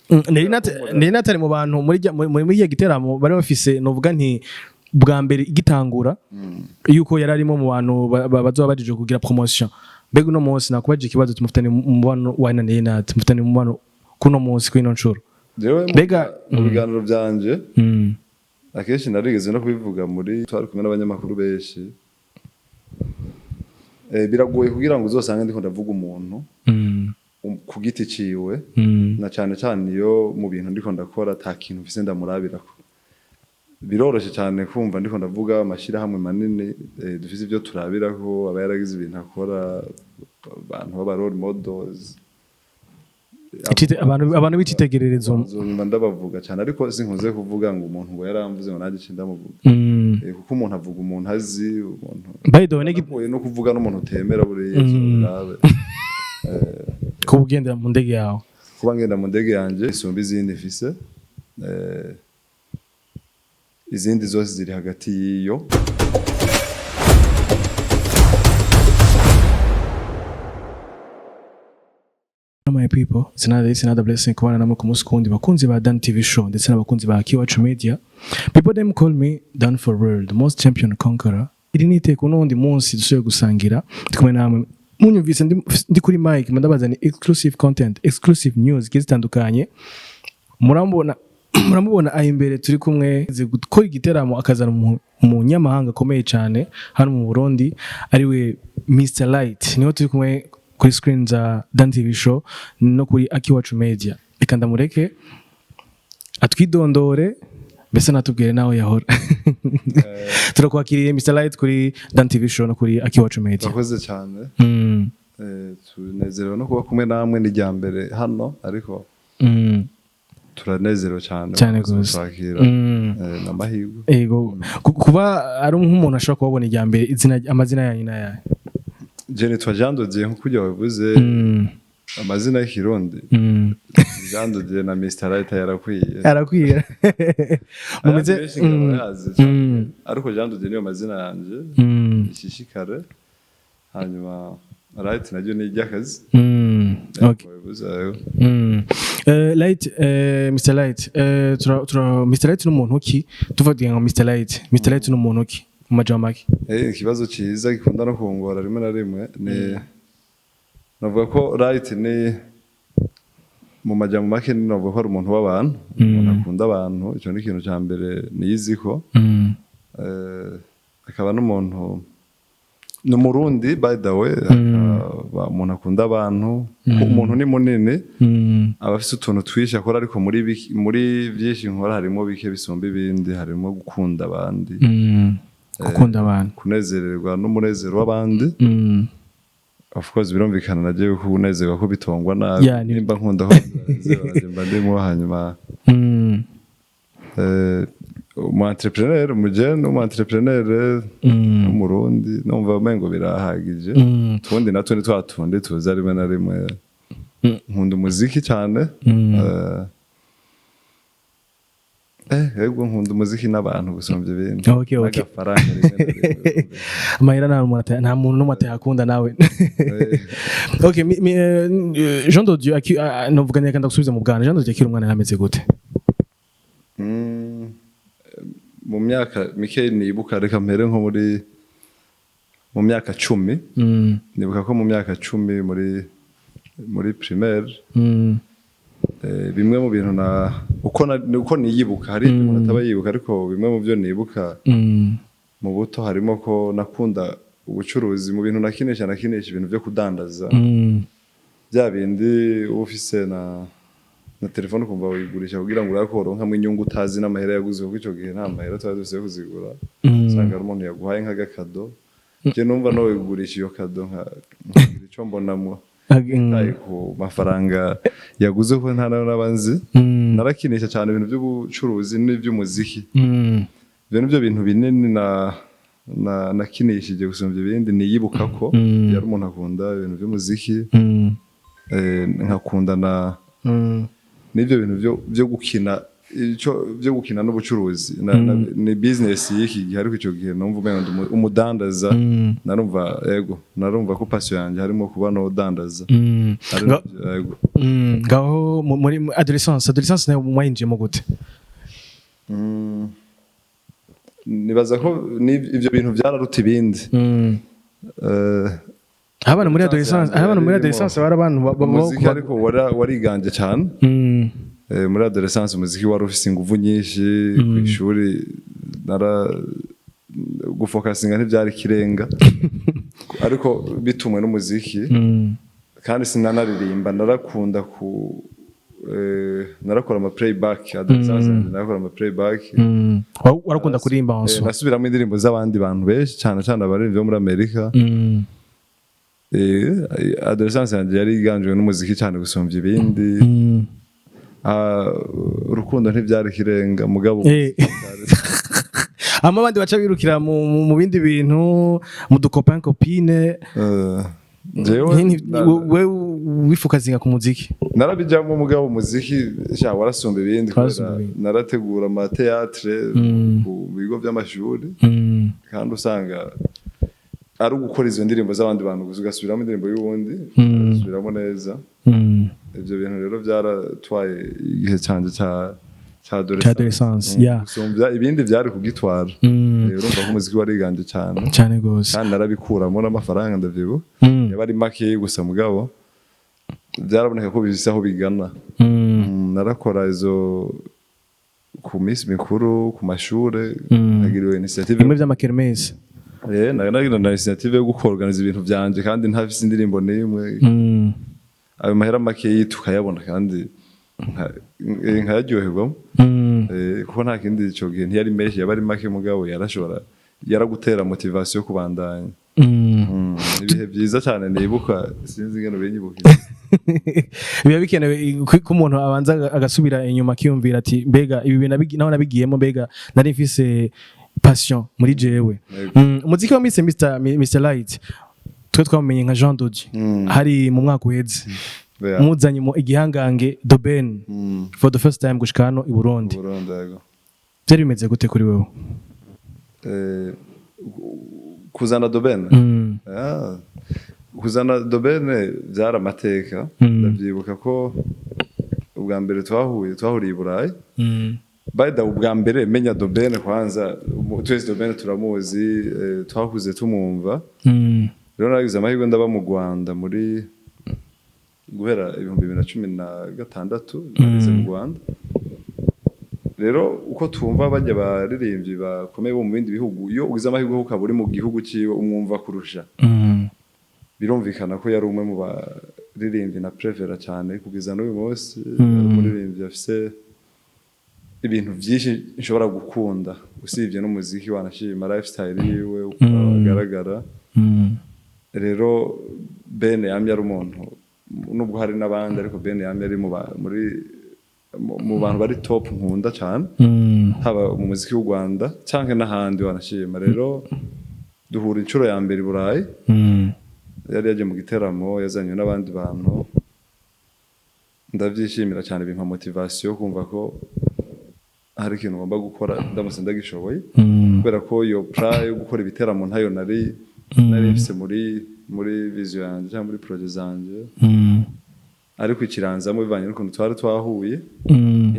Nari natari mu bantu muri irya giteramo bari bafise, novuga nti bwa mbere igitangura yuko yari arimo mu bantu bazoba baje kugira promotion. Mbega uno munsi nakubajije ikibazo, tumufitanye umubano wa Nari Nat, mufitanye umubano kuno munsi kwino ncuro? Jewe mu biganiro byanje akenshi narigeze no kubivuga muri twari kumwe n'abanyamakuru benshi. Biragoye kugira ngo uzosange ndiko ndavuga umuntu ku giti ciwe, na cyane cyane iyo mu bintu ndiko ndakora ata kintu mfise ndamurabirako. Biroroshe cyane kumva ndiko ndavuga amashyirahamwe manini, dufise ibyo turabirako, aba yaragize ibintu akora, abantu b'aba role models. Abantu b'icitegererezo. Nzonyuma ndabavuga cyane, ariko sinkunze kuvuga ngo umuntu ngo yaramvuze ngo nanjye ndamuvuga. Kuko umuntu avuga umuntu azi umuntu. By the way, Nahuye no kuvuga n'umuntu utemera buriya birabe. Kuba ugendera mu ndege yawe. Kuba ngenda mu ndege yanje isumba izindi mfise, izindi zose ziri hagati y'iyo. My people, it's another blessing kubana namwe ku munsi kuwundi, bakunzi ba Dan TV Show ndetse n'abakunzi ba Kiwacu Media. People them call me Dan for real, the most champion conqueror. Iri ni iteko n'uwundi munsi dusubiye gusangira ndi kumwe namwe. Munyumvise ndi kuri mic, ndabaza ni exclusive content, exclusive news zigiye zitandukanye. Muramubona aho imbere turi kumwe gukora igiteramo, akazana umunyamahanga akomeye cyane hano mu Burundi, ariwe Mr Light. Niho turi kumwe kuri screen za Dan TV Show no kuri Akiwacu Media. Reka ndamureke atwidondore, mbese natubwire nawe yahora. Turakwakiriye Mr Light kuri Dan TV Show no kuri Akiwacu Media. Urakoze cyane. Tunezerewe no kuba kumwe namwe. Ni irya mbere hano, ariko turanezerewe cyane. Cyane Murakoze gose. kutwakira. Ni amahirwe. Ego. Kuba ari nk'umuntu ashobora kubabona irya mbere, izina, amazina yanyu n'ayahe? Je nitwa Jean de Dieu, nk'uko ujya wabivuze. Amazina y'ikirundi, Jean de Dieu na Mr Light yarakwiye. Arakwiye. Mumeze Abandi benshi ngira barayazi cyane. Ariko Jean de Dieu niyo mazina yanje ishishikare, hanyuma Light naryo ni iry'akazi. Okay. Wabivuze ayo. Light, Mr. Light, Mr. Light ni umuntu ki? Tuvuga ngo Mr. Light, Mr. Light ni umuntu ki? Mu majambo make. Ikibazo cyiza gikunda no kungora rimwe na rimwe. Ni navuga ko Light ni, mu majambo make, ni navuga ko ari umuntu w'abantu, umuntu akunda abantu. Icyo ni ikintu cya mbere niyiziko. Akaba n'umuntu, ni Umurundi by the way, akaba umuntu akunda abantu. Umuntu ni munini, aba afise utuntu twinshi akora, ariko muri byinshi nkora harimo bike bisumba ibindi, harimo gukunda abandi. Gukunda abantu. Kunezererwa n'umunezero w'abandi. Of course birumvikana nagiye ko unezerwa ko bitongwa nabi. Yeah, nimba nkunda ko banezerwa, nanjye mba ndimo. Hanyuma umu entrepreneur, umujene umu entrepreneur w'Umurundi, numva umengo birahagije. Tundi natwo ni twa tundi tuza rimwe na rimwe. Nkunda umuziki cyane. Yego, nkunda umuziki n'abantu gusumba ibindi. Okay. N'agafaranga rimwe na rimwe. Amahera nta muntu n'umwe atayakunda nawe. Okay, Jean de Dieu novuga neka ndagusubiza mu bwana. Jean de Dieu akiri umwana yarameze gute? Mu myaka mike nibuka, reka mpere nko mu myaka 10. Nibuka ko mu myaka 10 muri primaire, bimwe mu bintu na uko na, uko niyibuka, hari ibyo umuntu ataba yibuka, ariko bimwe mu byo nibuka mu buto harimo ko nakunda ubucuruzi. Mu bintu nakinisha ibintu byo kudandaza, bya bindi uba ufise na telefone ukumva wayigurisha kugira ngo urabe ko woronkamwo inyungu, utazi n'amahera yaguze, kuko ico gihe nta mahera twari dufise yo kuzigura. Usanga ari umuntu yaguhaye nk'agakado, je numva no wigurisha iyo kado nkagira ico mbonamwo, taye ku mafaranga yaguze, kuko nta nayo naba nzi. Narakinisha cyane ibintu by'ubucuruzi n'iby'umuziki. Ibyo nibyo bintu binini na nakinishije gusumba ibindi niyibuka ko yari umuntu akunda ibintu by'umuziki, nkakunda na n'ibyo bintu byo gukina. Ico byo gukina n'ubucuruzi ni business y'iki gihe, ariko ico gihe numva umengo ndi umudandaza. Narumva, yego, narumva ko passion yanjye harimo kuba no dandaza. Ari yego. Ngaho muri adolescence nayo mwayinjiyemo gute? Nibaza ko ivyo bintu byararuta ibindi. Abana muri adolescence, abana muri adolescence bari abantu Umuziki ariko wariganje cyane. Muri adolescence umuziki wari ufise inguvu nyinshi. Ku ishuri nara gufokasinga ntibyari kirenga, ariko bitumwe n'umuziki. Kandi sinanaririmba, narakunda ku narakora ama playback. Adolescence yanjye narakora ama playback. Warakunda kuririmba onso? Nasubiramo indirimbo z'abandi bantu benshi, cyane cyane abaririmbyi bo muri Amerika. Adolescence yanjye yari iganjwe n'umuziki cyane gusumbya ibindi. Ah, urukundo ntibyari kirenga, mugabo Hama abandi baca birukira mu bindi bintu, mu du copain copine. Jewe We wifukazinga ku muziki. Narabijyamo, mugabo umuziki sha warasumba ibindi kubera Warasumba ibindi. narategura ama théâtre ku bigo by'amashuri, kandi usanga ari ugukora izo ndirimbo z'abandi bantu gusa, ugasubiramo indirimbo y'uwundi, ugasubiramo neza. Ibyo bintu rero byaratwaye igihe cyanjye cya Cya adolescence, yeah. Gusumbya ibindi byari kugitwara. Urumva ko umuziki wariganje cyane. Cyane gose. Kandi narabikuramo n'amafaranga, ndavyibuka. Yaba ari make gusa, mugabo byaraboneka ko bifise aho bigana. Narakora izo ku minsi mikuru ku mashure, nagiriwe initiative. Bimwe vy'ama kermesse. Nagira na initiative yo gukorganiza ibintu vyanje kandi ntafise indirimbo n'imwe. Ayo mahera makeyi tukayabona kandi nkayaryoherwamo. Kuko nta kindi, ico gihe ntiyari menshi, yaba ari make, mugabo yarashobora yaragutera motivation yo kubandanya. Ibihe byiza cyane nibuka, sinzi ingene binyibukije. Biba bikenewe ko umuntu abanza agasubira inyuma, akiyumvira ati: "Mbega ibi bintu naho nabigiyemo, mbega nari mfise passion muri jewe?" Yego. Umuziki wa Mr Light, twe twamumenye nka Jean Dodi, hari mu mwaka uheze muzanye mu igihangange The Ben for the first time gushika hano i Burundi. Burundi, yego. Byari bimeze gute kuri wewe? Kuzana The Ben? Ah, kuzana The Ben byari amateka. Ndabyibuka ko ubwa mbere twahuye, twahuriye i Burayi. By the way, ubwa mbere menya The Ben, kwanza twese The Ben turamuzi, twahuze tumwumva. Rero naragize amahirwe ndaba mu Rwanda muri guhera 2016, nageze mu Rwanda. Rero uko twumva bajya baririmbyi bakomeye bo mu bindi bihugu, iyo ugize amahirwe ukaba uri mu gihugu cyiwe, umwumva kurusha. Birumvikana ko yari umwe mu baririmbyi na prefera cyane kugeza n'uyu munsi. Yari umuririmbyi afise ibintu byinshi nshobora gukunda usibye n'umuziki, wanashima lifestyle yiwe, uko agaragara. Rero Ben yamye ari umuntu, nubwo hari n'abandi, ariko Ben yamye ari muri mu bantu bari top nkunda cyane, haba mu muziki w'u Rwanda cyangwa n'ahandi wanashima. Rero duhura inshuro ya mbere i Burayi. Yari yagiye mu giteramo, yazanywe n'abandi bantu. Ndabyishimira cyane, bimpa motivation yo kumva ko hari ikintu ngomba gukora ndamutse ndagishoboye, kubera ko iyo plan yo gukora ibiteramo ntayo nari mfise muri vision yanjye cyangwa muri projet zanjye, ariko ikiranzamo bivanye n'ukuntu twari twahuye.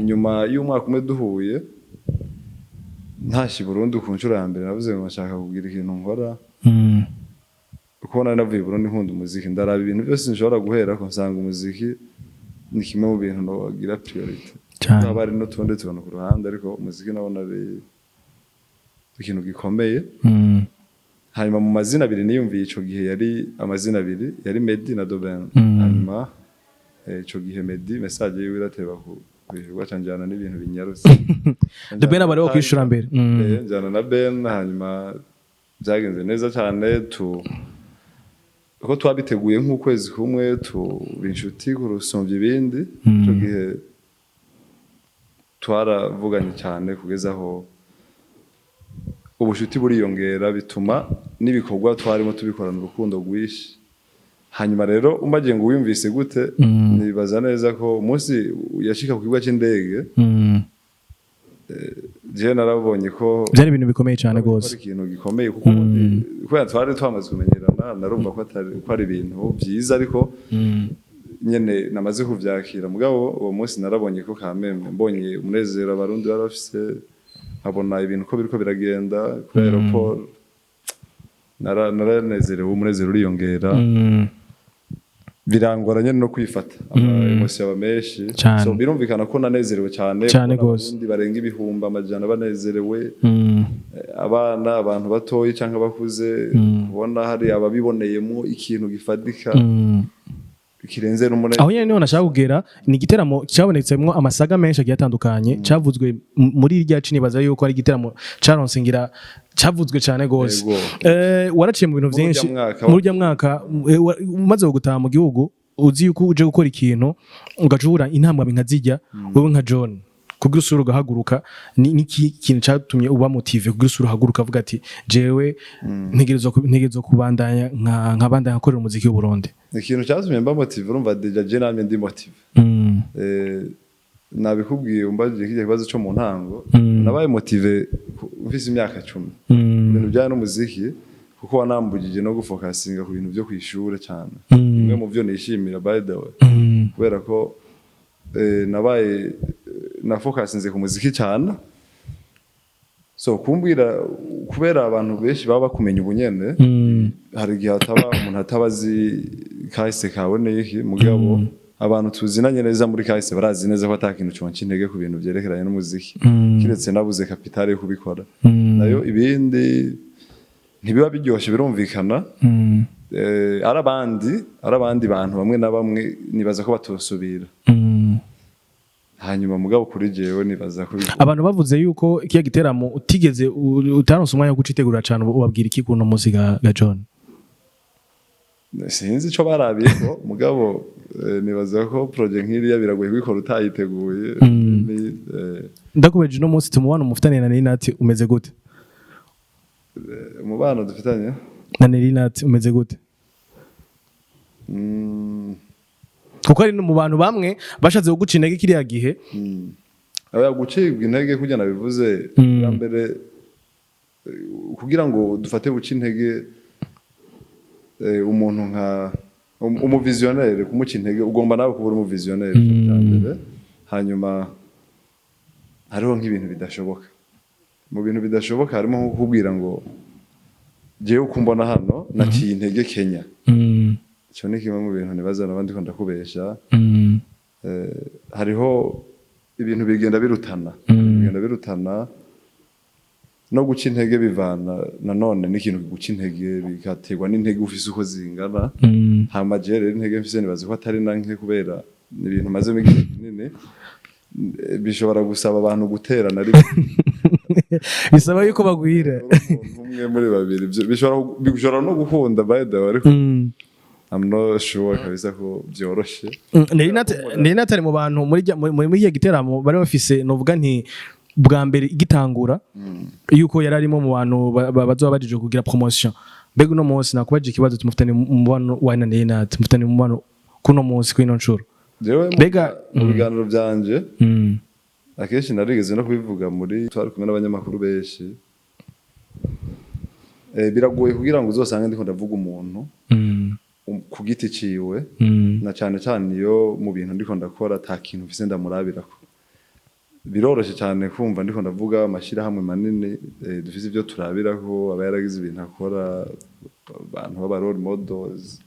Inyuma y'umwaka umwe duhuye, ntashye i Burundi ku nshuro ya mbere, navuze ngo nshaka kugira ikintu nkora, kuko nari navuye i Burundi nkunda umuziki. Ndaraba ibintu byose nshobora guhera ko, nsanga umuziki ni kimwe mu bintu nogira priorité. Haba hari n'utundi tuntu ku ruhande, ariko umuziki nabona ari ikintu gikomeye. Hanyuma mu mazina abiri niyumviye ico gihe, yari amazina abiri, yari Meddy na The Ben. Hanyuma ico gihe Meddy message yiwe irateba ku kwishyurwa, canjana n'ibintu binyarutse. The Ben aba ariwo kwishura mbere. Njyana na Ben. Hanyuma byagenze neza cyane, tu uko twabiteguye nk'ukwezi kumwe, tuba inshuti kurusumbya ibindi. Ico gihe twaravuganye cyane kugeza aho ubucuti buriyongera, bituma n'ibikorwa twarimo tubikorana urukundo rwinshi. Hanyuma rero umagiye ngo wiyumvise gute, nibaza neza ko umunsi yashika ku kibuga cy'indege. Jewe narabonye ko Byari ibintu bikomeye cyane ko rwose. ari ikintu gikomeye, kuko ubundi kubera twari twamaze kumenyerana, narumva ko atari ko ari ibintu byiza, ariko nyene namaze kuvyakira. Mugabo uwo munsi narabonye ko kameme mbonye umunezero Abarundi bari bafise, nkabona ibintu ko biriko biragenda kuri aéroport, naranezerewe, umunezero uriyongera. Birangora nyene no kwifata, ama émotions aba menshi. Cane. So birumvikana ko nanezerewe cyane Cane kubona gose. Abarundi barenga 100,000 banezerewe, abana, abantu batoyi cyangwa abakuze, kubona hari ababiboneyemo ikintu gifatika kirenze n'umunezero. Aho nyene niho nashaka kugera. Ni igiteramo cyabonetsemwo amasaga menshi agiye atandukanye, cyavuzwe muri irya ci. Nibaza yuko ari igiteramo caronse, ngira cavuzwe cyane gose. Yego. Waraciye mu bintu Muri urya vyinshi mwaka. Muri urya mwaka, umaze gutaha mu gihugu, uzi yuko uje gukora ikintu, ugaca uhura intambwe nka zijya. Wewe nka John, kugira usura ugahaguruka, ni niki kintu cyatumye uba motivé kugira usura uhaguruka avuga ati: "Jewe ntegerezwa kubandanya nkabandanya nkorera umuziki w'u Burundi"? Ikintu cyatumye mba motivé, urumva déjà je namye ndi motivé. Nabikubwiye umbajije kijya kibazo cyo mu ntango. Nabaye motivé mfise imyaka 10, ibintu bijyanye n'umuziki, kuko wanambugije no gufokasinga ku bintu byo kwishure cyane. Bimwe mu byo nishimira, by the way, kubera ko nabaye nafokasinze ku muziki cyane. So kumbwira, kubera abantu benshi baba bakumenya ubunyene, hari igihe hataba umuntu ataba azi kahise kawe n'iki. Mugabo abantu tuzinanye neza muri kahise barazi neza ko ata kintu conca intege ku bintu vyerekeranye n'umuziki, kiretse nabuze capital yo kubikora. Nayo ibindi ntibiba biryoshe, birumvikana. Ari abandi bantu bamwe na bamwe nibaza ko batosubira. Hanyuma mugabo kuri jewe nibaza ko Abantu bavuze yuko kiya giteramo utigeze utaronse umwanya wo gucitegura cyane, ubabwira iki kuno munsi ga John? Sinzi ico barabiyeko, mugabo nibaza ko projet nk'iriya biragoye kubikora utayiteguye. Ndakubeje, uno munsi tumubano mufitaniye na Nelly Nat umeze gute? Umubano dufitanye na Nelly Nat umeze gute? Kuko ari no mu bantu bamwe bashatse kuguca intege kiriya gihe. Oya, gucibwa intege kurya nabivuze bwa mbere, kugira ngo dufate guca intege umuntu nka umuvisionnaire, kumuca intege ugomba nawe kuba uri umuvisionnaire bwa mbere. Hanyuma hariho nk'ibintu bidashoboka. Mu bintu bidashoboka harimo nko kukubwira ngo jewe uko mbona hano naciye intege Kenya. Icyo ni kimwe mu bintu nibaza nabandi ko ndakubesha. Hariho ibintu bigenda birutana, bigenda birutana. No guca intege bivana nanone n'ikintu guca intege, bigaterwa n'intege ufise uko zingana. Hama jewe rero intege mfise nibaza ko atari na nke, kubera ni ibintu mazemo igihe kinini. Bishobora gusaba abantu guterana, ariko Bisaba yuko bagwira. Umuntu umwe muri babiri. Bishobora no gukunda, by the way, ariko I'm not sure kabisa ko byoroshe. Nelly Nat ari mu bantu muri irya giteramo bari bafise, novuga nti bwa mbere igitangura, yuko yari arimo mu bantu bazoba baje kugira promotion. Mbega uno munsi nakubajije ikibazo, tumufitanye umubano wa na Nelly Nat, mufitanye umubano kuno munsi kwino nshuro? Jewe mu biganiro byanje, akenshi narigeze no kubivuga muri twari kumwe n'abanyamakuru benshi, biragoye kugira ngo uzosange ndiko ndavuga umuntu ku giti ciwe, na cyane cyane iyo mu bintu ndiko ndakora ata kintu mfise ndamurabirako. Biroroshe cyane kumva ndiko ndavuga amashyirahamwe manini, dufise ibyo turabirako, aba yaragize ibintu akora, abantu b'aba role models.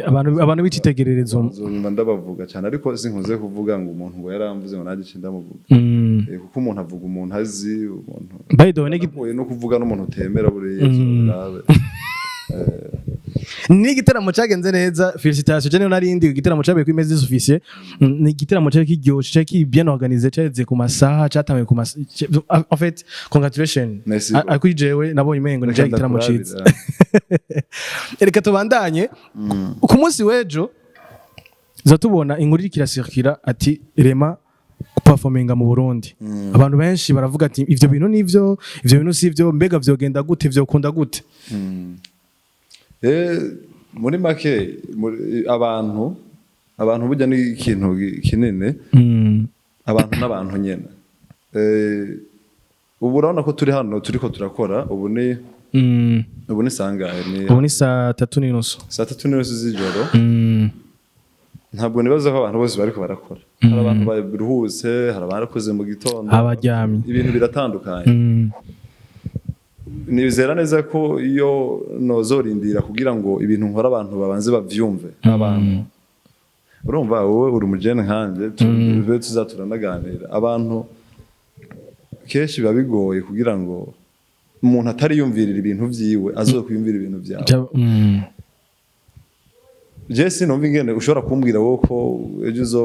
Abantu b'icitegererezo. Nzonyuma ndabavuga cyane, ariko sinkunze kuvuga ngo umuntu ngo yaramvuze ngo nanjye nce ndamuvuga. Kuko umuntu avuga umuntu azi umuntu. By the way, Biragoye no kuvuga n'umuntu utemera buriya, birabe. Ni igitaramo cyagenze neza, félicitations. Je niyo narindi igitaramo cyabaye kuri Maisie Officier. Ni igitaramo cyari kiryoshe, cyari ki bien organisé, cyageze ku masaha, cyatangiye ku masaha. En fait, congratulations. Merci. Kuri jewe nabonye umengo ni Reka igitaramo ciza. ndakurabira. Reka tubandanye. Ku munsi w'ejo za tubona inkuru iriko irasirikira ati Rema performinga mu Burundi. Abantu benshi baravuga ati ivyo bintu nivyo, ivyo bintu sivyo, mbega vyogenda gute, vyokunda gute? Muri make, abantu burya ni ikintu kinini. Abantu n'abantu nyene. Ubu urabona ko turi hano, turiko turakora. Ubu ni ubu ni sangahe? Ni Ubu ni 3:30. 3:30 z'ijoro. Ntabwo nibaza ko abantu bose bariko barakora. Hari abantu baruhutse, hari abarakoze mu gitondo. Abaryamye. Ibintu biratandukanye. Nizera neza ko iyo nozorindira kugira ngo ibintu nkora abantu babanze bavyumve, abantu, urumva wowe uri umujene nkanje, tube tuza turanaganira, abantu kenshi biba bigoye kugira ngo umuntu atariyumvirira ibintu vyiwe azokwiyumvira ibintu vyawe. Je sinumva ingene ushobora kumbwira wowe ko ejo uzo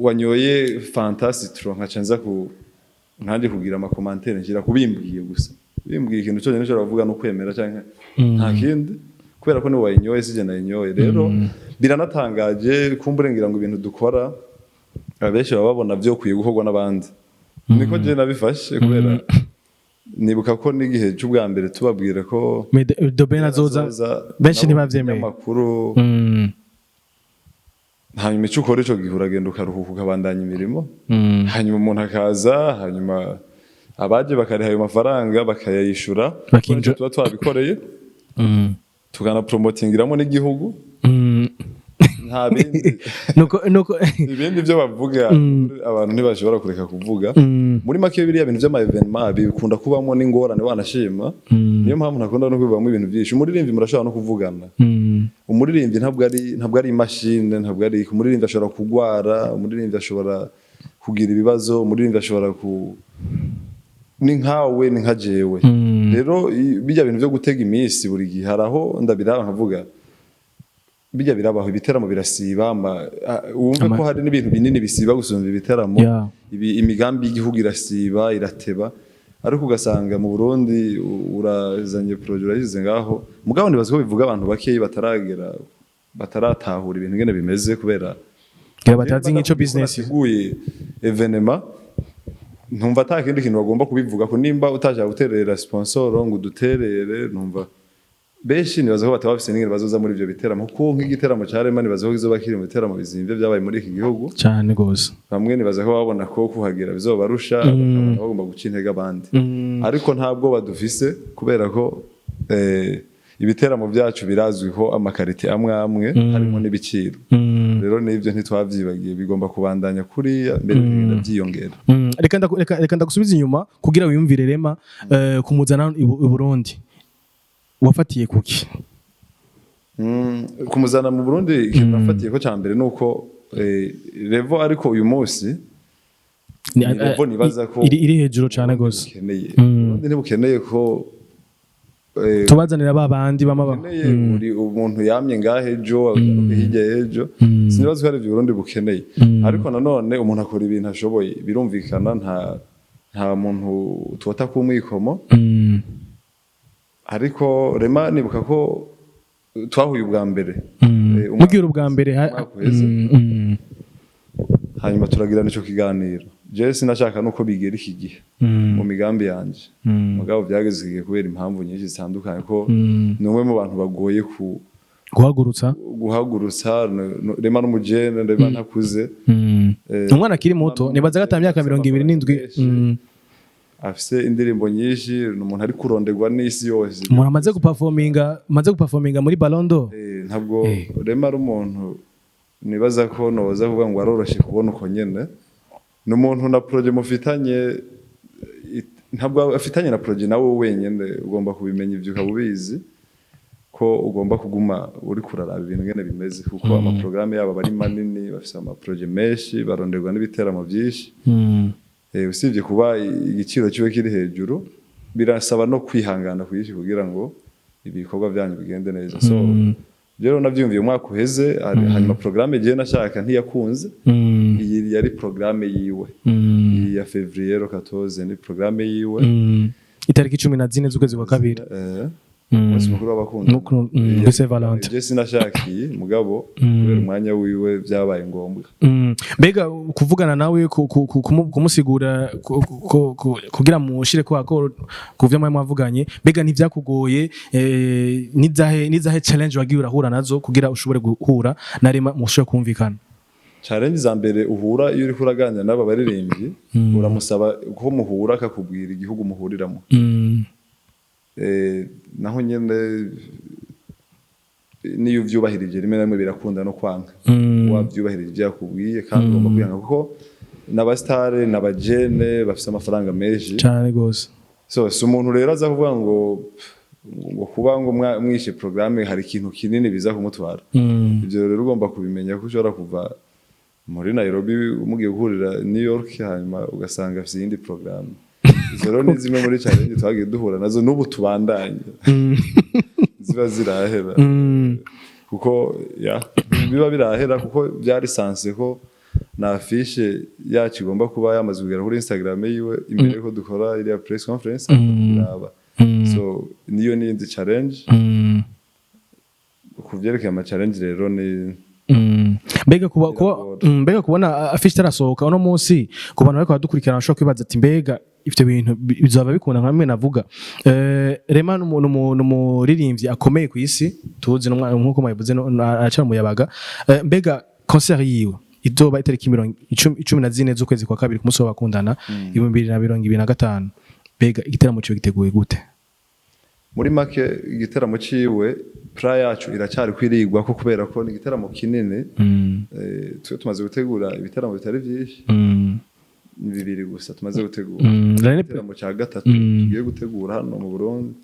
wanyoye Fanta citron, nkaca nza ku nkanje kugira ama commentaires nshyira kubimbwiye gusa. Bimbwiye ikintu cyonyine ushobora kuvuga no kwemera canke nta kindi, kubera ko niwe wayinyoye, sije nayinyoye. Rero biranatangaje kumbure ngira ngo ibintu dukora abenshi baba babona vyokwiye gukorwa n'abandi. Niko je nabifashe, kubera nibuka ko n'igihe cy'ubwa mbere tubabwira ko Mais The Ben azoza, benshi nabo ntibavyemeye. Amakuru. Hanyuma icyo ukora ico gihe, uragenda ukaruhuka, ukabandanya imirimo. Hanyuma umuntu akaza, hanyuma abaje bakariha ayo mafaranga, bakayayishura. Bakinjira. Tuba twabikoreye, tukanapromotingiramo n'igihugu. Nta bindi. Nuko Ibindi byo bavuga, abantu ntibashobora kureka kuvuga. Muri make, biriya bintu by'ama événements bikunda kubamo n'ingorane, wanashima. Niyo mpamvu ntakunda no kubivamo ibintu byinshi. Umuririmbyi murashobora no kuvugana. Umuririmbyi ntabwo ari imashini, ntabwo ari umuririmbyi. Ashobora kugwara, umuririmbyi ashobora kugira ibibazo, umuririmbyi ashobora ku ni nkawe, ni nka jewe. Rero bijya bintu byo gutega iminsi buri gihe, hari aho ndabiraba nkavuga bijya birabaho, ibiteramo birasiba, wumve ko hari n'ibintu binini bisiba gusumba ibiteramo. Imigambi y'igihugu irasiba, irateba, ariko ugasanga mu Burundi urazanye projet, urayishyize ngaho. Mugabo nibaza ko bivuga abantu bakeyi bataragera, bataratahura ibintu ingene bimeze, kubera Ngira batazi nk'ico business. Nateguye événement, ntumva ata kindi kintu bagomba kubivuga ko nimba utashaka guterera sponsor ngo uduterere. Ntumva benshi nibaza ko bataba bafise n'ingene bazoza muri ivyo biteramo, kuko nk'igiteramo ca Rema nibaza ko kizoba kiri mu biteramo bizimvye vyabaye muri iki gihugu. Cyane gose. Bamwe nibaza ko babona ko kuhagera bizobarusha, bakabona bagomba guca intege abandi. Ariko nta bwoba dufise, kubera ko ibiteramo byacu birazwiho ama qualité amwe amwe, harimo n'ibiciro. Rero n'ibyo ntitwavyibagiye, bigomba kubandanya kuriya mbere, bigenda byiyongera. Reka ndagusubiza inyuma kugira wiyumvire Rema, kumuzana i Burundi wafatiye kuki? Kumuzana mu Burundi, ikintu nafatiye ko cya mbere ni uko level, ariko uyu munsi ni level nibaza ko iri hejuru cyane gose. Bukeneye, Burundi ntibukeneye ko Tubazanira ba bandi bama bukeneye uri umuntu yamye ngahe ejo, agaruke hirya y'ejo. Sinibaza ko ari ibyo Burundi bukeneye. Ariko nanone umuntu akora ibintu ashoboye, birumvikana, nta muntu tuwata ku mwikomo. Ariko Rema nibuka ko twahuye ubwa mbere Mugira ubwa mbere umwaka uheze. Hanyuma turagirana ico kiganiro. Jewe sinashaka nuko bigera iki gihe mu migambi yanje, mugabo byageze iki gihe kubera impamvu nyinshi zitandukanye, ko ni umwe mu bantu bagoye ku Guhagurutsa. Guhagurutsa. Rema n'umujene, Rema ntakuze. Umwana akiri muto, nibaza ko ata myaka 27. Afise indirimbo nyinshi, ni umuntu ari kuronderwa n'isi yose. Umuntu amaze guperforminga muri Ballon d'Or. Ntabwo Rema ari umuntu nibaza ko noza kuvuga ngo aroroshe kubona uko nyene. Ni umuntu na projet mufitanye, ntabwo afitanye na projet nawe wenyene. Ugomba kubimenya ivyo, ukaba ubizi ko ugomba kuguma uri kuraraba ibintu ngene bimeze, kuko ama programmes yabo aba ari manini, bafise ama projets menshi, baronderwa n'ibiteramo vyinshi. Usibye kuba igiciro kiba kiri hejuru, birasaba no kwihangana kwinshi kugira ngo ibikorwa byanyu bigende neza. So rero navyumviye umwaka uheze, hanyuma programme jewe nashaka ntiyakunze. Iyi yari programme yiwe. Iyi ya février 14 ni programme yiwe. Itariki 14 z'ukwezi kwa kabiri. Umunsi mukuru w'abakundana. Kuri Saint Valentin. Je sinashakiye, mugabo kubera umwanya wiwe byabaye ngombwa. Mbega kuvugana nawe, kumusigura, kugira mushire ko accord ku vyo mwari mwavuganye, mbega ntivyakugoye? Nizahe challenge wagiye urahura nazo kugira ushobore guhura na Rema, mushobore kumvikana? Challenge za mbere uhura iyo uriko uraganira n'aba baririmbyi, uramusaba ko muhura akakubwira igihugu muhuriramo. Naho nyene niyo uvyubahirije, rimwe na rimwe birakunda no kwanka. Wavyubahirije ivyo yakubwiye, kandi ugomba kwihanga kuko n'abasitare n'abajene bafise amafaranga menshi. Cyane gose. So si umuntu rero aza kuvuga ngo kuba ngo mwishe programme hari ikintu kinini biza kumutwara. Ibyo rero ugomba kubimenya ko ushobora kuva muri Nairobi mugiye guhurira New York, hanyuma ugasanga afite iyindi programme. Izo rero ni zimwe muri challenge twagiye duhura nazo, n'ubu tubandanye, ziba zirahera kuko ya biba birahera, kuko byari sanse ko na affiche yacu igomba kuba yamaze kugera kuri Instagram yiwe imbere ko dukora iriya press conference iraba. So niyo n'iyindi challenge. Ku vyerekeye ama challenge rero ni Mbega kuba Biragora. Mbega kubona affiche itarasohoka uno munsi, ku bantu bariko baradukurikirana bashobora kwibaza ati: "Mbega ivyo bintu bizaba bikunda?" Nka bimwe navuga, Rema n'umuririmbyi akomeye ku isi tuzi, nkuko mwabivuze, aracara umuyabaga. Mbega concert yiwe izoba itariki 14 z'ukwezi kwa kabiri, ku munsi w'abakundana, 2025, mbega igiteramo ciwe giteguye gute? Muri make, igiteramo ciwe, plan yacu iracyari kwirigwa ko kubera ko ni igiteramo kinini. Twe tumaze gutegura ibiteramo bitari byinshi, ni bibiri gusa tumaze gutegura. Igiteramo cya gatatu tugiye gutegura hano mu Burundi.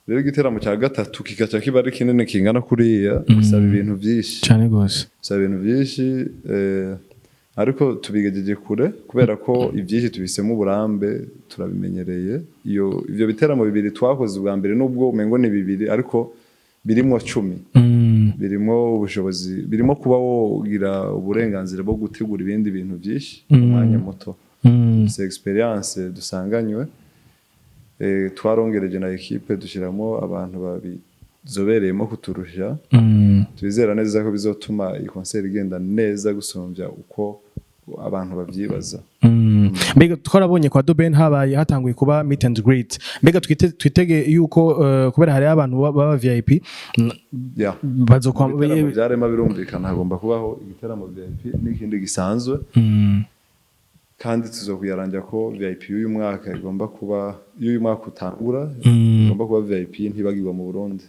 Rero igiteramo cya gatatu kikaca kiba ari kinini kingana kuriya, bisaba ibintu byinshi. Cane gose. Bisaba ibintu byinshi, ariko tubigejeje kure kubera ko ibyinshi tubisemo uburambe, turabimenyereye. Iyo ivyo biteramo bibiri twakoze ubwa mbere, nubwo umengo ni bibiri ariko birimwo 10, birimo ubushobozi, birimo kuba wogira uburenganzira bwo gutegura ibindi bintu byinshi mu mwanya muto. Dufise experience dusanganywe, twarongereje na équipe, dushyiramo abantu babizobereyemo kuturusha. Twizera neza ko bizotuma iyi concert igenda neza gusumbya uko abantu babyibaza. Mbega twarabonye kwa The Ben habaye hatanguye kuba meet and greet. Mbega twitege yuko kubera hariho abantu baba VIP bazokwa Ibiteramo bya Rema birumvikana, hagomba kubaho igiteramo VIP n'ikindi gisanzwe. Kandi tuzokuyarangira ko VIP y'uyu mwaka igomba kuba, y'uyu mwaka utangura, igomba kuba VIP ntibagirwa mu Burundi.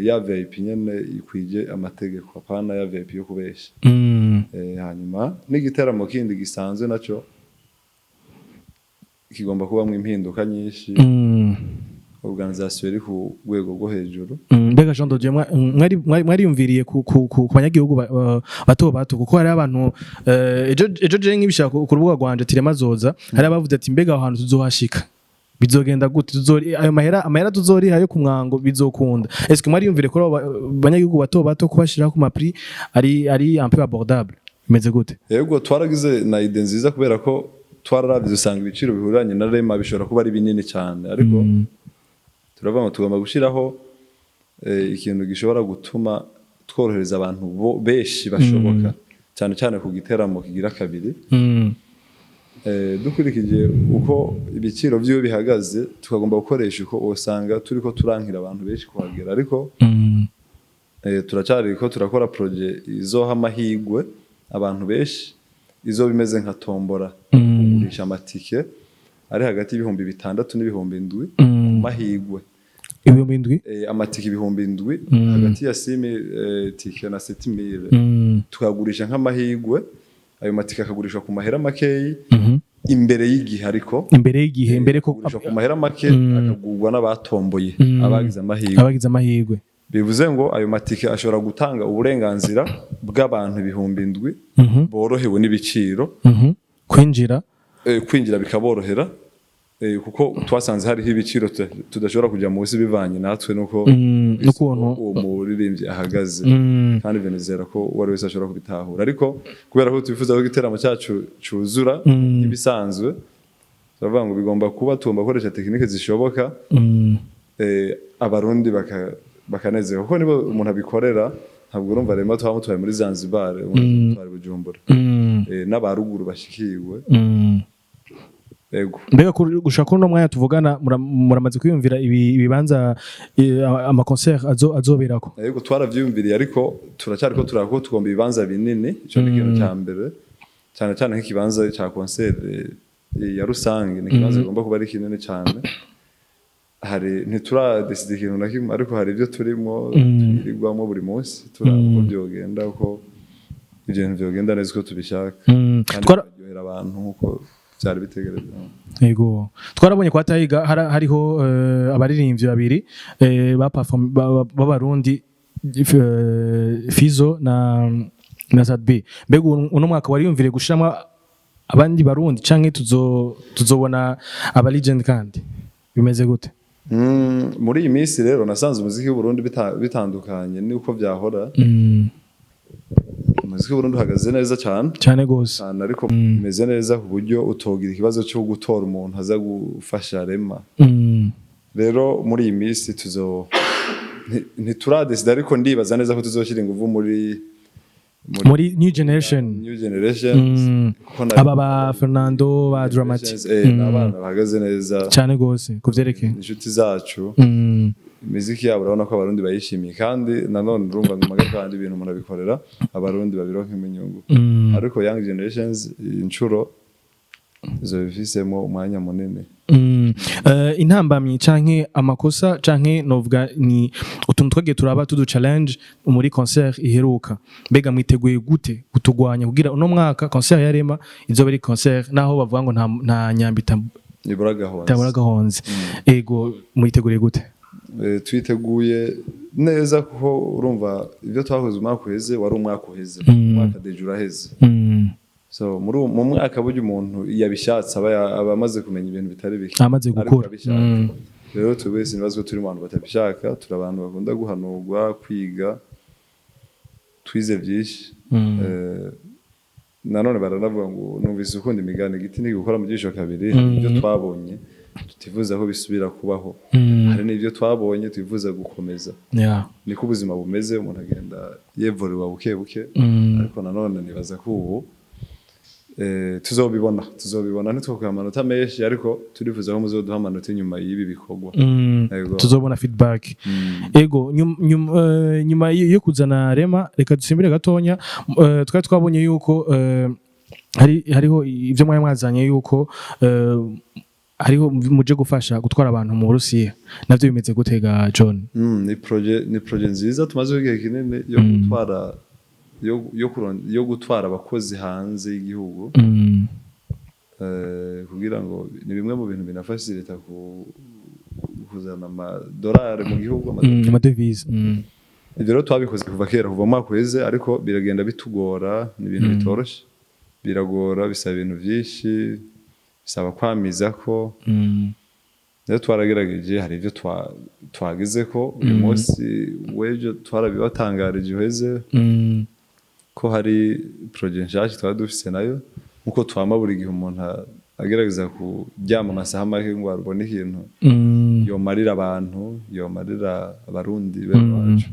Ya VIP nyene ikwije amategeko, apana ya VIP yo kubesha. Hanyuma n'igiteramo kindi gisanzwe naco kigomba kubamwo impinduka nyinshi, organisation iri ku rwego rwo hejuru. Mbega Jean de Dieu, mwariyumviriye ku banyagihugu bato bato? Kuko hari abantu, ejo je nk'ibishaka ku rubuga rwanje tirema zoza, hari abavuze ati: "Mbega aho hantu tuzohashika bizogenda gute? Tuzori ayo mahera, amahera tuzoriha yo ku mwango bizokunda?" Est-ce que mwariyumviriye kuri abo banyagihugu bato bato, kubashiraho ku ma prix ari un peu abordable? Bimeze gute? Yego, twaragize na idée nziza kubera ko twararavye usanga ibiciro bihuranye na Rema bishobora kuba ari binini cyane, ariko turavuga ngo tugomba gushyiraho ikintu gishobora gutuma tworohereza abantu benshi bashoboka, cyane cyane ku giteramo kigira kabiri. Dukurikije uko ibiciro vyiwe bihagaze, tukagomba gukoresha uko usanga turiko turankira abantu benshi kuhagera, ariko turacyari ko turakora projet izoha amahigwe abantu benshi, izoba imeze nka tombora, kugurisha amatike ari hagati y'6,000 n'7,000 ku mahigwe. 7,000? Amatike 7,000, hagati ya 6,000 tike na 7,000, tukagurisha nk'amahigwe. Ayo matike akagurishwa ku mahera makeyi imbere y'igihe, ariko Imbere y'igihe, imbere ko akagurishwa ku mahera make, akagurwa n'abatomboye, abagize amahirwe. Abagize amahirwe. Bivuze ngo ayo matike ashobora gutanga uburenganzira bw'abantu 7,000 borohewe n'ibiciro. Kwinjira. Kwinjira bikaborohera, kuko twasanze hariho ibiciro tudashobora kujya munsi bivanye natwe nuko n'ukuntu uwo muririmbyi ahagaze. Kandi ivyo nizera ko uwo ari wese ashobora kubitahura, ariko kubera ko twifuza ko igiteramo cyacu cuzura nk'ibisanzwe, turavuga ngo bigomba kuba, tugomba gukoresha technique zishoboka, Abarundi bakanezerwa, kuko nibo umuntu abikorera. Ntabwo urumva Rema twamutwaye muri Zanzibar, umuntu twari Bujumbura, n'abaruguru bashikiwe. Ego. Mbega gushika kuri uno mwanya tuvugana, muramaze kwiyumvira ibibanza ama concert azoberako? Ego, twaravyiyumviriye, ariko turacyariko turako tugomba ibibanza binini. Ico ni ikintu cya mbere, cyane cyane nk'ikibanza cya concert ya rusange, ni ikibanza kigomba kuba ari kinini cyane. Hari ntituradesida ikintu na kimwe, ariko hari ibyo turimo twirirwamo buri munsi, turaba uko byogenda, uko ibyo bintu byogenda neza uko tubishaka kandi bikaryohera abantu nk'uko byari bitegerejwe. Yego, twarabonye kwa Tayiga hariho abaririmbyi babiri ba b'Abarundi, Fizo na Sadbi. Mbega uno mwaka wariyumviriye gushiramo abandi Barundi, canke tuzobona aba legend kandi bimeze gute? Muri iyi minsi rero nasanze umuziki w'Uburundi bitandukanye n'uko byahora. Umuziki w'Uburundi uhagaze neza cyane. Cyane gose. Cyane, ariko umeze neza ku buryo utogira ikibazo cyo gutora umuntu aza gufasha Rema. Rero muri iyi minsi tuzo ntituradesida, ariko ndibaza neza ko tuzoshyira ingufu muri muri new generation. New generation. Kuko Aba ba Fernando, ba Dramati. Ni abana bahagaze neza. Cyane gose kuvyerekeye. Inshuti zacu. Imiziki yabo urabona ko Abarundi bayishimiye, kandi nanone urumva ngo amaga kandi ibintu umuntu abikorera Abarundi babironkemo inyungu. Ariko young generations inshuro izo bifisemo umwanya munini. Intambamyi canke amakosa canke novuga ni utuntu twagiye turaba tudu challenge muri concert iheruka, mbega mwiteguye gute kutugwanya kugira uno mwaka concert ya Rema izoba ari concert, naho bavuga ngo nta nyambi nibura gahonze? Itabura gahonze. Ego, mwiteguriye gute? Twiteguye neza, kuko urumva ibyo twakoze umwaka uheze wari umwaka uheze, umwaka déjà uraheze. So muri mu mwaka burya umuntu yabishatse aba amaze kumenya ibintu bitari bike. Amaze Ariko gukura. abishaka. Rero twebwe sinibaza ko turi mu bantu batabishaka, turi abantu bakunda guhanurwa, kwiga, twize byinshi. Nanone baranavuga ngo numvise ukunda imigani, igiti ntigukora mu jisho kabiri. Hari ibyo twabonye tutifuza ko bisubira kubaho, hari n'ibyo twabonye twifuza gukomeza. Niko ubuzima bumeze, umuntu agenda yevorewa buke buke. Ariko nanone nibaza ko ubu tuzobibona. Ntitwokuye amanota menshi, ariko turifuza ko muzoduha amanota inyuma y'ibi bikorwa. Yego. Tuzobona feedback. Ego, nyuma yo kuzana Rema, reka dusimbire gatonya. Twari twabonye yuko hariho ibyo mwari mwazanye, yuko hariho muje gufasha gutwara abantu mu Burusiya. Navyo bimeze gute ga John? Ni projet nziza tumaze igihe kinini yo gutwara yo gutwara abakozi hanze y'igihugu, kugira ngo ni bimwe mu bintu binafasha leta kuzana amadolari mu gihugu, Amadevize. Ibyo rero twabikoze kuva kera, kuva mu mwaka uheze, ariko biragenda bitugora. Ni ibintu bitoroshye, biragora, bisaba ibintu byinshi, bisaba kwamiza ko rero twaragerageje, hari ibyo twageze ko uyu munsi w'ejo twarabibatangarije uheze ko hari projet nshasha twari dufise nayo, nkuko twama buri gihe umuntu agerageza kuryama amasaha make ngo abone ikintu yomarira abantu, yomarira Abarundi bene wacu.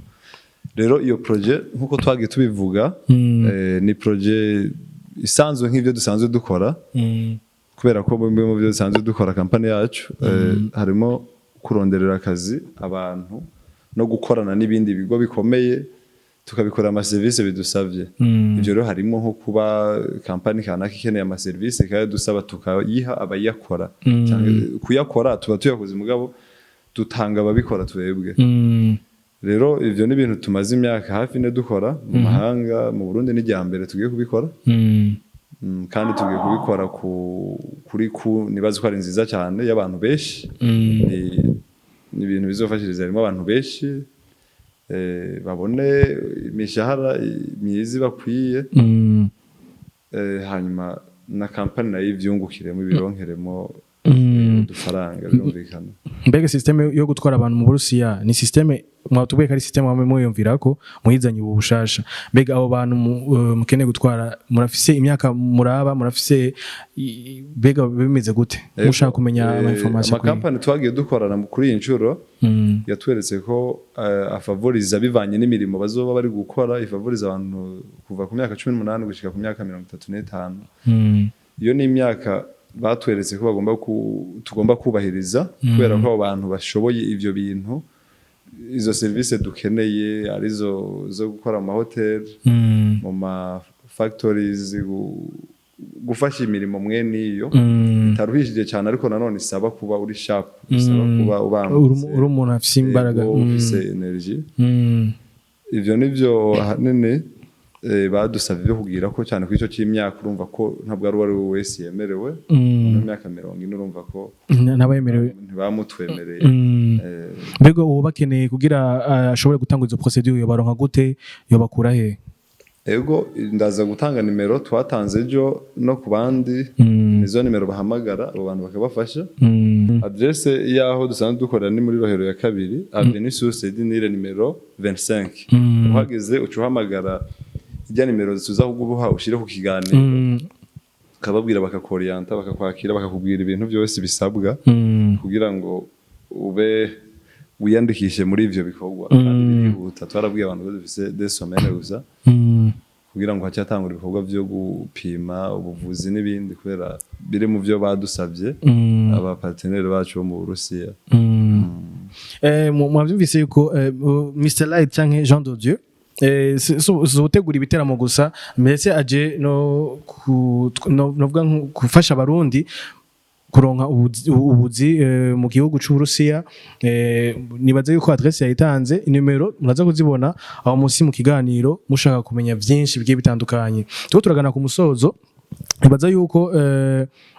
Rero iyo projet, nkuko twagiye tubivuga, ni projet isanzwe nk'ibyo dusanzwe dukora, kubera ko bimwe mu byo dusanzwe dukora kampani yacu, harimo kuronderera akazi abantu no gukorana n'ibindi bigo bikomeye, tukabikora amaserivisi bidusabye. Ibyo rero harimo nko kuba kampani kanaka ikeneye amaserivisi ikayadusaba, tukayiha abayakora. Cyangwa kuyakora tuba tuyakoze, mugabo dutanga ababikora twebwe. Rero ivyo ni ibintu tumaze imyaka hafi 4 dukora mu mahanga. Mu Burundi ni irya mbere tugiye kubikora. Kandi tugiye kubikora kuri ku nibaza ko ari nziza cyane y'abantu benshi. Ni ibintu bizofashiriza harimo abantu benshi, babone imishahara myiza bakwiye, hanyuma na kampani nayo ivyungukiremo, ibironkeremo udufaranga, birumvikana. Mbega système yo gutwara abantu mu Burusiya ni système mwatubwiye ko ari système wamwe muyumvira ko muhizanye ubu bushasha? Mbega abo bantu mukeneye gutwara, murafise imyaka muraba, murafise mbega bimeze gute, mushaka kumenya ama information? Amakampani twagiye dukorana kuri iyi nshuro yatweretse ko afavoriza bivanye n'imirimo bazoba bari gukora, ifavoriza abantu kuva ku myaka 18 gushika ku myaka 35. Iyo ni imyaka Batweretse ko tugomba kubahiriza, kubera ko abo bantu bashoboye ivyo bintu, izo serivisi dukeneye, arizo zo gukora mu mahoteli, mu ma factories, gufasha imirimo mwene iyo itaruhishije cyane, ariko nanone isaba kuba uri sharp, isaba kuba ubangutse, Uri umuntu afise imbaraga. Yego, ufise energy. Ivyo nivyo ahanini badusabye byo kugira ko cyane kuri icyo cy'imyaka. Urumva ko ntabwo ari uwo ari we wese yemerewe. Mu myaka 40, urumva ko Ntabayemerewe. ntibamutwemereye. Mbega uwo bakeneye kugira ashobore gutanga izo procédure, yobaronka gute? Yobakura he? Ego, ndaza gutanga nimero twatanze ejo no ku bandi. Nizo nimero bahamagara, abo bantu bakabafasha. Adresse y'aho dusanzwe dukorera ni muri Rohero ya kabiri, Avenue Source du Nil nimero 25. Uhageze uca uhamagara ijya nimero tuza kuguha, ushyire ku kiganiro, ukababwira, bakakoriyanta, bakakwakira, bakakubwira ibintu byose bisabwa kugira ngo ube wiyandikishe muri ivyo bikorwa. Kandi birihuta, twarabwiye abantu ko dufise 2 semaines gusa kugira ngo hacyatangura ibikorwa byo gupima, ubuvuzi n'ibindi, kubera biri mu byo badusabye aba partenaires bacu bo mu Burusiya. Mwavyumvise yuko Mr Light canke Jean de Dieu si ugutegura ibiteramo gusa, mbese aje no novuga nko gufasha Abarundi kuronka ubuzi mu gihugu c'Uburusiya. Nibaze yuko adresse yayitanze, inimero muraza kuzibona aho munsi mu kiganiro, mushaka kumenya vyinshi bigiye bitandukanye. Turiko turagana ku musozo. Nibaza yuko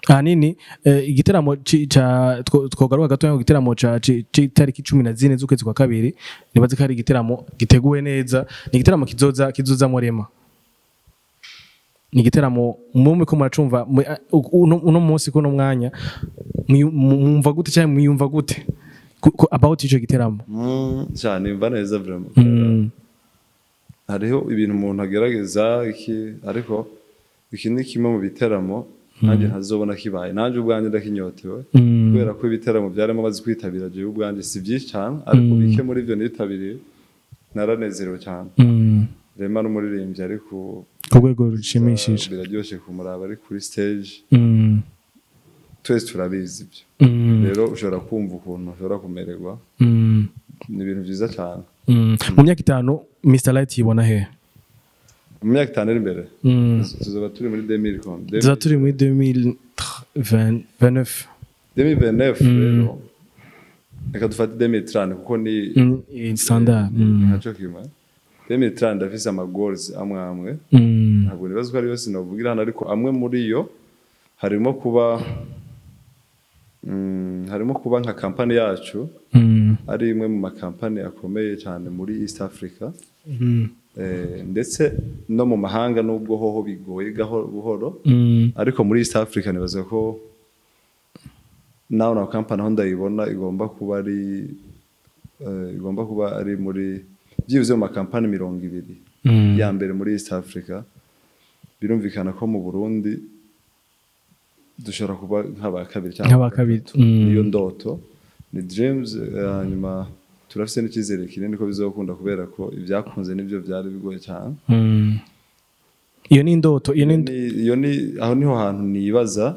ahanini igiteramo ca twogaruka gatoya ku giteramo c'itariki 14 z'ukwezi kwa kabiri. Nibaze ko ari igiteramo giteguwe neza, ni igiteramo kizoza kizozamwo Rema, ni igiteramo mumwe ko muracumva uno munsi, kuno mwanya mwumva gute cyangwa mwiyumva gute about ico giteramo? Cyane, mva neza vraiment. Hariho ibintu umuntu agerageza iki, ariko iki ni kimwe mu biteramo nanjye ntazobona kibaye, nanjye ubwanjye ndakinyotewe, kubera ko ibiteramo byarimo bazi kwitabira, jewe ubwanjye si byinshi cyane, ariko bike muri byo nitabiriye naranezerewe cyane. Rema n'umuririmbyi, ariko ku rwego rushimishije. Biraryoshye kumuraba ari kuri stage. Twese turabizi ibyo. Rero ushobora kumva ukuntu ushobora kumererwa. Ni ibintu byiza cyane. Mu myaka 5 Mr Light yibona he? Mu myaka 5 iri imbere, tuzaba turi muri 2000. Tuza turi muri 2029. 2029 rero, reka dufate 2030 kuko ni Standard. Nkaco kimwe. 2030 ndafise ama goals amwe amwe. Ntabwo nibaza ko ari yose novugira hano, ariko amwe muri yo harimo kuba nka kampani yacu ari imwe mu makampani akomeye cyane muri East Africa, ndetse no mu mahanga, nubwo hoho bigoye gahoro buhoro, ariko muri East Africa nibaza ko nawe na kampani aho ndayibona igomba kuba ari muri byibuze mu makampani 20 ya mbere muri East Africa. Birumvikana ko mu Burundi dushobora kuba nk'aba kabiri cyangwa Nk'aba kabiri. gatatu. Niyo ndoto, ni dreams. Hanyuma turafise n'icyizere kinini ko bizokunda, kubera ko ibyakunze nibyo byari bigoye cyane. Iyo ni indoto, iyo ni Iyo ni aho niho hantu nibaza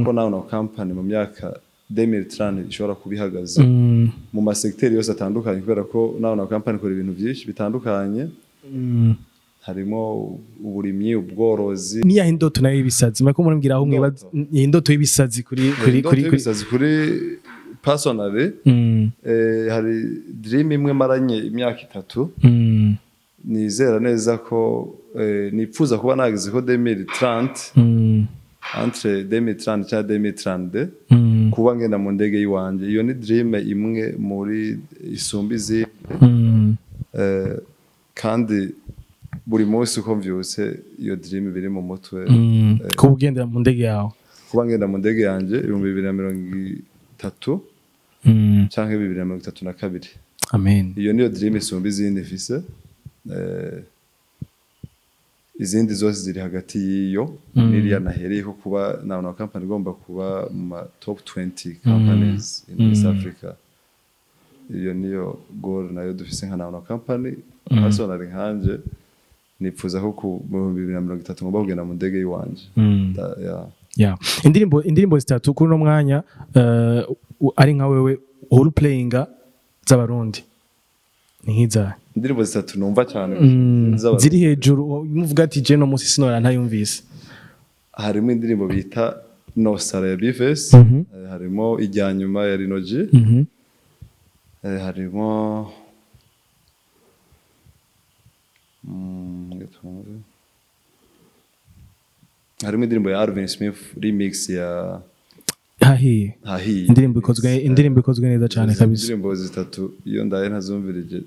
ko nawe na company mu myaka 2030 ishobora kuba ihagaze mu masegiteri yose atandukanye, kubera ko nawe na company ikora ibintu byinshi bitandukanye, harimo uburimyi, ubworozi. Niyahe indoto nayo y'ibisazi murako murambwira aho mwibaza iyi ndoto y'ibisazi kuri Indoto kuri y'ibisazi kuri personally, hari dream imwe maranye imyaka 3, nizera neza ko nipfuza kuba nageze ko 2030, entre 2030 cyangwa 2032, kuba ngenda mu ndege y'iwanje. Iyo ni dream imwe muri isumba izindi. Kandi buri munsi uko mvyutse iyo dream biri mu mutwe. Kuba ugendera mu ndege yawe. Kuba ngenda mu ndege yanje 2030 canke 2032. Amen. Iyo niyo dream isumba izindi mfise. Izindi zose ziri hagati y'iyo n'iriya nahereye ko kuba na company igomba kuba mu ma top 20 companies in East Africa. Iyo niyo goal nayo dufise nka na company. Personally nkanje nipfuza ko ku 2030 ngomba kugenda mu ndege y'iwanje. Yeah. Yeah. Indirimbo zitatu kuri uno mwanya ari nka wewe uhora playinga z'Abarundi ni nk'izahe? Indirimbo zitatu numva cyane z'Abarundi. Ziri hejuru, muvuga ati: "Je no munsi sinora ntayumvise." Harimo indirimbo bita Nosara ya B-Face, harimo Ijya Nyuma ya Lino G, harimo reka twumve. Harimo indirimbo ya Alvin Smith, remix ya Hahiye. Hahiye. Indirimbo ikozwe neza cyane kabisa. Indirimbo zitatu iyo ndaye ntazumvirije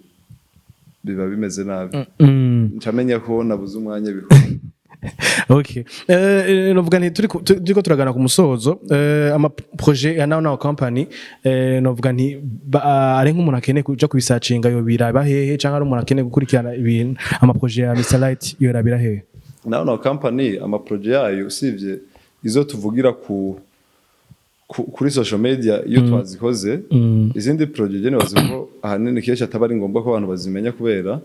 biba bimeze nabi, ncamenya ko nabuze umwanya bikora. Okay, novuga nti turiko turagana ku musozo, ama projet ya Now Now Company, novuga nti ari nk'umuntu akeneye kuja kubisacinga yo biraba hehe, canke ari umuntu akeneye gukurikirana ibintu, ama projet ya Mr Light yorabira hehe? Now Now Company, ama projet yayo, usibye izo tuvugira kuri social media iyo twazikoze, izindi projet je nibaza ko ahanini kenshi ataba ari ngombwa ko abantu bazimenya kubera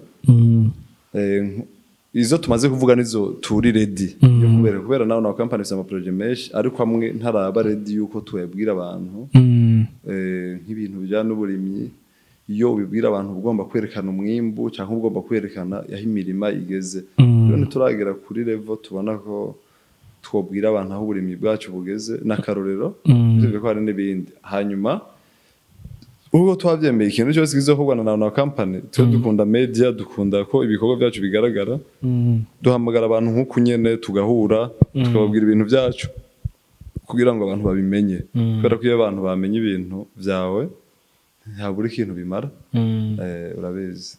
izo tumaze kuvuga nizo turi ready yo kubera Now Now Company ifite ama projet menshi, ariko amwe ntaraba ready yuko tuyabwira abantu. Nk'ibintu bijyana n'uburimyi, iyo ubibwira abantu uba ugomba kwerekana umwimbu cyangwa uba ugomba kwerekana aho imirima igeze. Rero ntituragera kuri level tubona ko twobwira abantu aho uburimyi bwacu bugeze n'akarorero, usibye ko hari n'ibindi. Hanyuma ubwo twabyemeye, ikintu cyose kizokorwa na Now Company, twe dukunda media, dukunda ko ibikorwa byacu bigaragara, duhamagara abantu nk'uku nyene tugahura, tukababwira ibintu byacu kugira ngo abantu babimenye, kubera ko iyo abantu bamenye ibintu byawe ntabura ikintu bimara. Urabizi.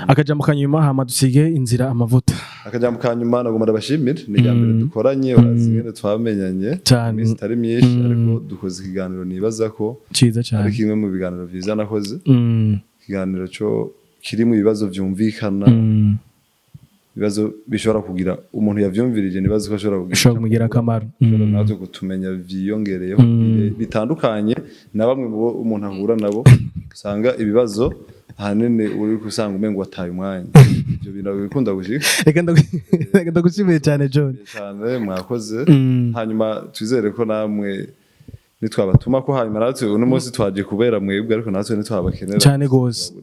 Akajambo kanyuma, hama dusige inzira amavuta. Akajambo ka nyuma, nagomba ndabashimire. Ni irya mbere dukoranye, urazi ingene twamenyanye Cyane. iminsi itari myinshi, ariko dukoze ikiganiro nibaza ko Ciza ari cyane. kimwe mu biganiro vyiza nakoze, ikiganiro cyo kirimo ibibazo vyumvikana, ibibazo bishobora kugira umuntu yavyumvirije, nibaza ko ashobora kugira Bishobora kumugira akamaro. Ashobora natwe kutumenya vyiyongereyeho bitandukanye na bamwe mu bo umuntu ahura nabo, usanga ibibazo ahanini uri gusanga umengo wataye umwanya. Ivyo bintu bikunda gushika. Reka ndagushimiye cyane, John. Cyane, mwakoze. Hanyuma twizere ko namwe nitwabatuma ko hanyuma natwe uno munsi twaje kubera mwebwe, ariko natwe ntitwabakenera. Cyane gose.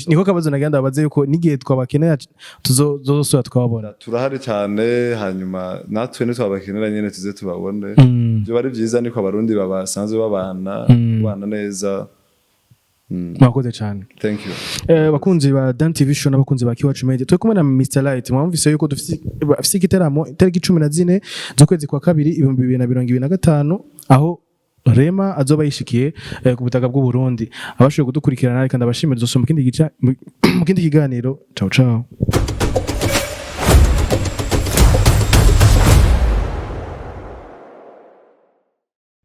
Niko kabazo nagira ndabaze, yuko n'igihe twabakenera tuzosubira tukababona. Turahari cyane. Hanyuma natwe ntitwabakenera nyene tuze tubabone. Byo ari byiza, niko Abarundi babasanzwe babana, kubana neza. Mwakoze cyane. Thank you. Bakunzi ba Dan TV Show n'abakunzi ba Kiwacu Media, turi kumwe na Mr Light. Mwumvise yuko dufise igiteramo itariki 14 z'ukwezi kwa kabiri 2025, aho Rema azoba yishikiye ku butaka bw'u Burundi. Abashoboye kudukurikirana, reka ndabashimira. Tuzosubira mu kindi gica, mu kindi kiganiro. Ciao ciao.